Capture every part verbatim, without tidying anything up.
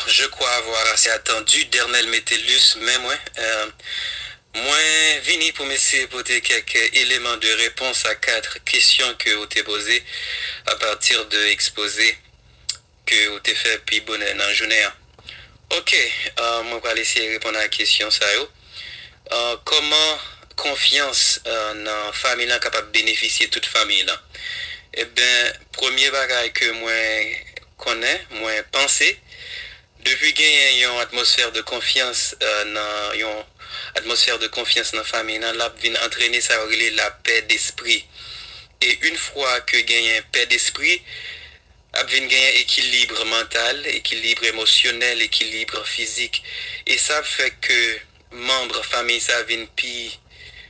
Je crois avoir assez attendu, Dernel Metellus, men mwen, euh, mwen vini pou m eseye pote kèk eleman de repons a kat kesyon ke ou te poze a pati de ekspoze ke ou te fè pi bonè nan jounen an. Ok, euh, mwen pral eseye reponn a kesyon sa yo. Euh, kòman konfyans euh, nan fanmi lan kapab benefisye tout fanmi lan? Ebyen, premye bagay ke mwen konnen, mwen panse, depi genyen yon atmosfè de konfyans euh, nan yon atmosfè de konfyans nan fanmi lan, l ap vin antrene sa yo rele lapè despri. E yon fwa ke genyen pè despri, ap vin genyen ekilib mantal, ekilib emosyonèl, ekilib fizik. E sa ap fè ke manm fanmi sa vin pi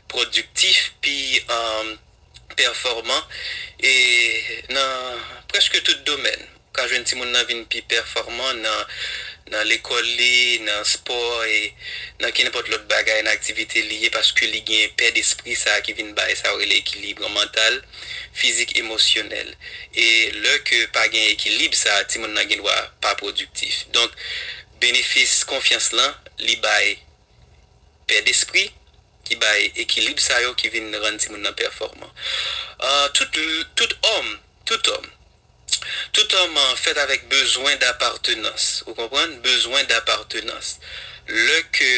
pwodiktif, pi um, pèfòman e nan prèske tout domèn. Ou ka jwenn timoun nan vin pi pèfòman nan, nan lekòl li, nan spò e nan kenenpòt lòt bagay, nan aktivite li ye, paske li gen pè despri sa ki vin bay sa yo rele ekilib mantal, fizik, emosyonèl. E lè ke pa gen ekilib sa, timoun nan gen dwa pa pwodiktif. Donk, benefis konfyans lan, li bay pè despri, ki bay ekilib sa yo ki vin rann timoun nan pèfòman. Ah, tout, tout òm, tout òm, tout òm ah, fèt avèk bezwen d'apartenans, ou konprann? Bezwen d'apartenans. Lè ke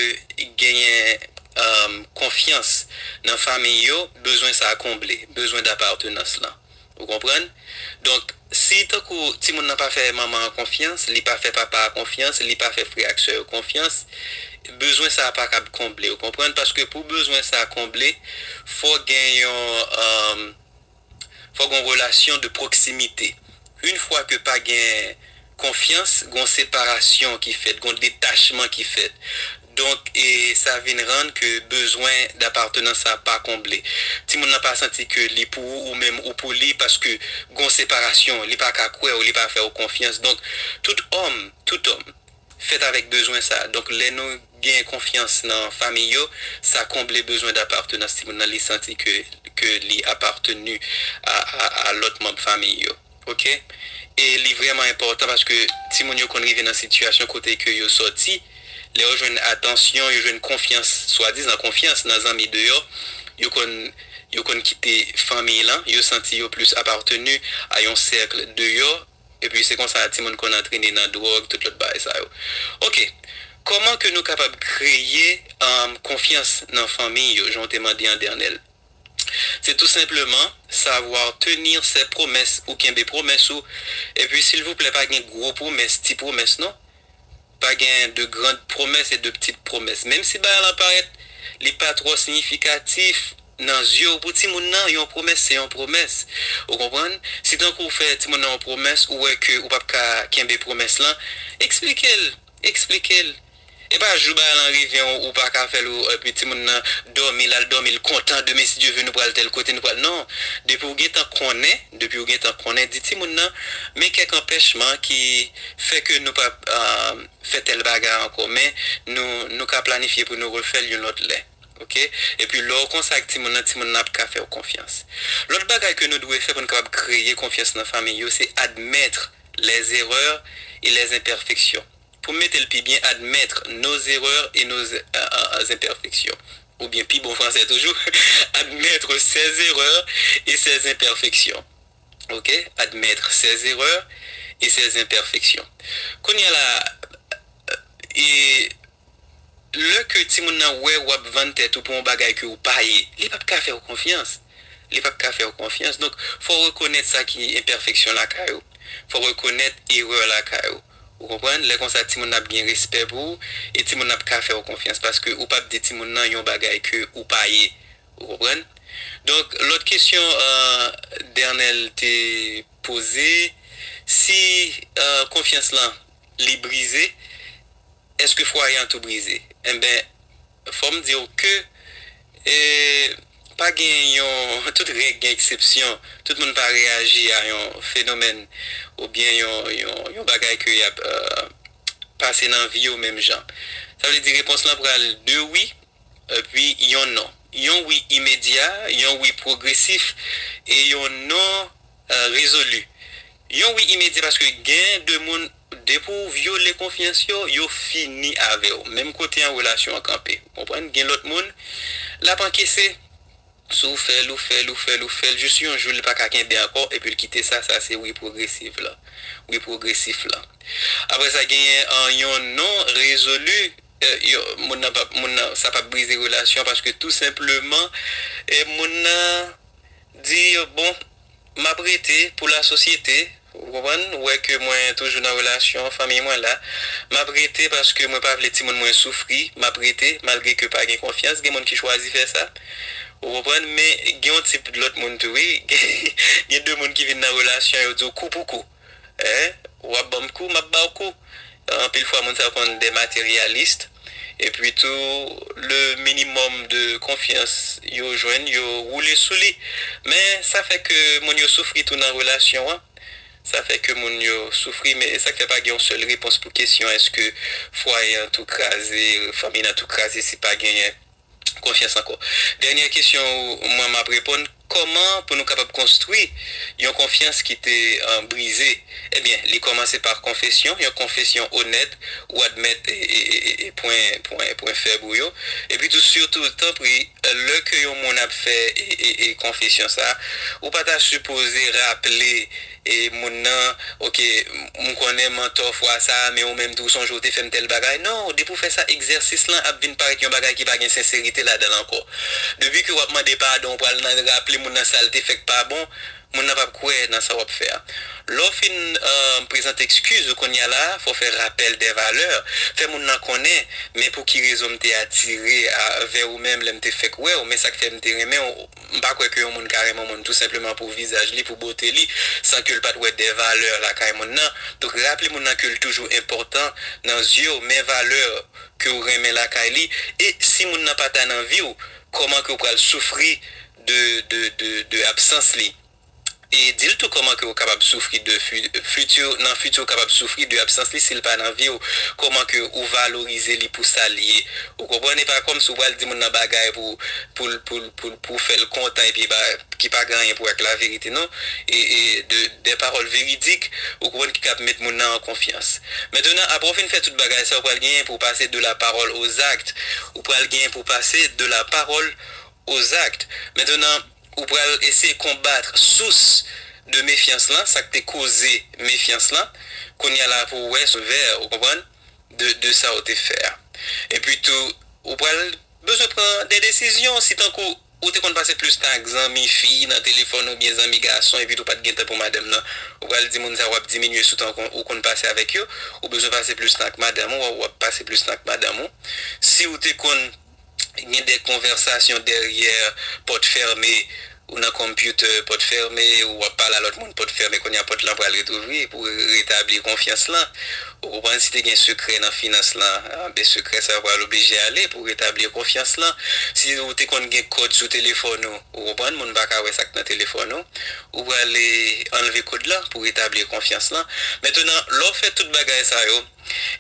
genyen um, konfyans nan fanmi yo, bezwen sa konble, bezwen d'apartenans lan. Ou konprann? Donk, si tankou timoun nan pa fè manman an konfyans, li pa fè papa a konfyans, li pa fè frè ak sè yo konfyans, bezwen sa a pa kab konble, ou konprann? Paske pou bezwen sa a konble, fò gen yon, um, fò gen yon relasyon de pwoksimite. Yon fwa ke pa gen konfyans, gen yon separasyon ki fèt, gen yon detachman ki fèt. Donk, e sa vin rann ke bezwen d'apartenans sa pa konble. Timoun nan pa santi ke li pou ou, ou menm ou pou li, paske gen yon separasyon, li pa ka kwè w, li pa fè w konfyans. Donk, tout òm, tout òm, fèt avèk bezwen sa. Donk, lè nou gen konfyans nan fanmi yo, sa konble bezwen d'apartenans timoun nan, li santi ke, ke li apartenu a, a, a lòt manm fanmi yo. Ok? E li vrèman enpòtan paske timoun yo konn rive nan sitiyasyon kote ke yo sòti, lè yo jwenn atansyon, yo jwenn konfyans, swadizan konfyans nan zanmi deyò, yo konn, yo konn kite fanmi lan, yo santi yo plis apartenu a yon sèk deyò, epi se konsa timoun konn antrene nan dwòg, tout lòt bagay sa yo. Ok, kòman ke nou kapab kreye um, konfyans nan fanmi yo, jan w te mande an Dernel? Se tou senpleman savoir tenir ses promesses ou kenbe pwomès ou. Epi silvouplè pa gen gwo pwomès, ti pwomès non. Pa gen de grandes promesses et de petites promesses. Menm si bagay lan parèt li pa twò siyifikatif nan zye w, pou timoun nan, yon pwomès se yon pwomès. Ou konprann? Si tankou w fè timoun nan yon pwomès, ou wè ke ou p ap ka kenbe pwomès lan, eksplike l, eksplike l. E pa jou bagay lan rive ou, ou pa ka fè l, ou, epi timoun nan dòmi, l al dòmi, l kontan, demen si Dye ve nou pral tèl kote, nou pral, non. Depi w gentan konnen, depi w gentan konnen, di timoun nan, men kèk anpèchman ki fè ke nou pa ah, fè tèl bagay ankò, men nou, nou ka planifye pou nou refè l yon lòt lè. Ok? Epi lè w konsa ak timoun nan, timoun nan ap ka fè w konfyans. Lòt bagay ke nou dwe fè pou nou kapab kreye konfyans nan fanmi yo, se admettre les erreurs et les imperfections. Pou m mete l pi byen, admettre nos erreurs et nos euh, euh, imperfections. Oubyen pi bon fransè toujou, admettre ses erreurs et ses imperfections. Ok? Admettre ses erreurs et ses imperfections. Kounye a la, e lè ke timoun nan wè w ap vann tèt ou pou yon bagay ke ou pa ye, li p ap ka fè w konfyans. Li p ap ka fè w konfyans. Donk, fò w rekonèt sa ki enpèfeksyon lakay ou. Fò w rekonèt erè lakay ou. Ou konprann? Lè konsa, timoun nan ap gen respè pou ou e timoun nan ap ka fè w konfyans paske ou p ap di timoun nan yon bagay ke ou pa ye. Ou konprann? Donk, lòt kesyon euh, Dernel te poze, si euh, konfyans lan li brize, èske fwaye an tou brize? Enben, fò m di w ke e, pa gen yon, tout règ gen eksepsyon. Tout moun pa reyaji a yon fenomèn oubyen yon, yon, yon bagay ke y ap euh, pase nan vi yo menm jan. Sa vle di repons lan pral de wi, epi yon non. Yon wi imedya, yon wi pwogresif, e yon non euh, rezoli. Yon wi imedya paske gen de moun, Depi w vyole konfyans yo, yo fini avè w. Menm kote an relasyon an kanpe. Ou konprann? Gen lòt moun, l ap ankese. Si w fè l, ou fè l, ou fè l, ou fè l, jis yon jou li pa ka kenbe ankò, epi l kite sa, sa se wi pwogresif lan. Wi pwogresif lan. Apre sa, genyen an yon non rezoli, eh, yo, moun nan p ap, moun nan, sa p ap brize relasyon paske tou senpleman, eh, moun nan di, bon, m ap rete pou lasosyete, ou konprann? Ou wè ke mwen toujou nan relasyon, fanmiy mwen la. M ap rete paske mwen pa vle timoun mwen soufri, m ap rete malgre ke pa gen konfyans. Gen moun ki chwazi fè sa, ou konprann? Men gen yon tip lòt moun tou, wi. Gen, gen de moun ki vin nan relasyon, yo di w kou pou kou. Hein? W ap ban m kou, m ap ba w kou. Anpil fwa, moun sa yo konn de materyalis. Epi tou, le minimòm de konfyans yo jwenn, yo woule sou li. Men, sa fè ke moun yo soufri tou nan relasyon an. Sa fè ke moun yo soufri, men sa k fè pa gen yon sèl repons pou kesyon èske fwaye an tou kraze, fanmi nan tou kraze si pa genyen konfyans ankò. Dènyè kesyon ou mwen m ap reponn, kòman pou nou kapab konstwi yon konfyans ki te, eh, brize? Ebyen, li kòmanse pa konfesyon, yon konfesyon onèt, ou admèt, e, e, e, e, e pwen, pwen, pwen fèb ou yo. Epi tou, sitou, tanpri, lè ke yon moun ap fè, e, e, e, konfesyon sa, ou pa ta sipoze raple e moun nan, oke, m konnen m antò fwa sa a, men ou menm tou, ou sonje w te fè m tèl bagay. Non, depi w fè sa, egzèsis lan ap vin parèt yon bagay ki pa gen senserite ladan l ankò. Depi ke w ap mande padon, ou pral nan raple moun nan sa l te fè k pa bon, moun nan p ap kwè nan sa w ap fè a. Lè w fin, eh, prezante ekskiz ou kounye a la, fò w fè rapèl dè valè, fè moun nan konnen, men pou ki rezon m te atire a, vè ou menm lè m te fèk wè w, men sa k fè m te renmen w, m pa kwè ke yon moun ka renmen yon moun tou senpleman pou vizaj li, pou bote li, san ke l pa t wè de valè lakay moun nan. Donk, raple moun nan ke l toujou enpòtan nan zye w, men valè ke w renmen lakay li. E si moun nan pa ta nan vi w, kòman ke w pral soufri de, de, de, de absans li? E di l tou kòman ke w kapab soufri de fi-, fiti, nan fiti w kapab soufri de absans li si l pa nan vi w, kòman ke ou valorize li pou sa l ye. Ou konprann? E pa kòmsi w pral di moun nan bagay pou, pou, pou, pou, pou fè l kontan epi ba, ki pa gen anyen pou wè ak laverite, non. E, e de, de pawòl veridik, ou konprann, ki kab met moun nan an konfyans. Mentnan, apre w fin fè tout bagay sa, ou pral genyen pou w pase de la parole aux actes. Ou pral genyen pou w pase de la parole aux actes. Mentnan, ou pral eseye konbat sous de mefyans lan, sa k te koze mefyans lan. Kounye a la pou w wè sou vè, ou konprann, de, de sa w te fè a. Epi tou, ou pral bezwen pran de desizyon, si tankou ou te konn pase plis tan ak zanmi fi nan telefòn oubyen zanmi gason, epi tou pa t gen tan pou madanm nan, ou pral di moun sa w ap diminye sou tan ou konn pase avèk yo, ou bezwen pase plis tan ak madanm ou, w ap pase plis tan ak madanm ou. Si ou te konn gen de konvèsasyon dèyè pòt fèmen, ou nan konpyitè pòt fèmen, ou ap pale a lòt moun pòt fèmen, kounye a pòt lan pral ret ouvri pou retabli konfyans lan. Ou konprann, si te gen sekrè nan finans lan, a, ben sekrè sa yo pral oblije ale pou retabli konfyans lan. Si ou te konn gen kòd sou telefòn ou, ou konprann, moun pa ka wè sa k nan telefòn ou, ou pral anlve kòd lan pou retabli konfyans lan. Mentnan, lè w fè tout bagay sa yo,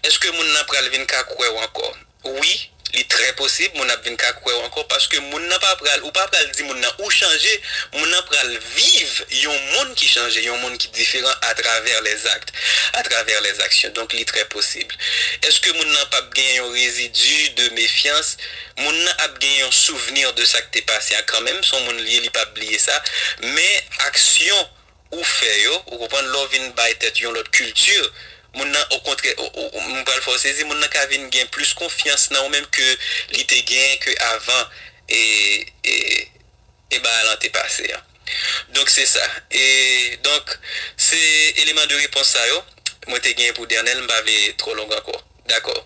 èske moun nan pral vin ka kwè w ankò? Wi, li trè posib moun ap vin ka kwè w ankò, paske moun nan pa pral, ou pa pral di moun nan ou chanje, moun nan pral viv yon moun ki chanje, yon moun ki diferan atravè lèzak, atravè lèzaksyon. Donk, li trè posib. Èske moun nan p ap gen yon rezidi de mefyans? Moun nan ap gen yon souvni de sa k te pase a kanmenm, se yon moun li ye, li p ap bliye sa. Men, aksyon ou fè yo, ou konprann, lè w vin bay tèt yon lòt kilti, moun nan, okontrè, ou, ou, ou, m pral fè w sezi, moun nan ka vin gen plis konfyans nan ou menm ke li te genyen ke avan e, e, e bagay lan te pase a. Donk, se sa. E, donk, se eleman de repons sa yo mwen te genyen pou Dernel, m pa vle twò long ankò. Dakò.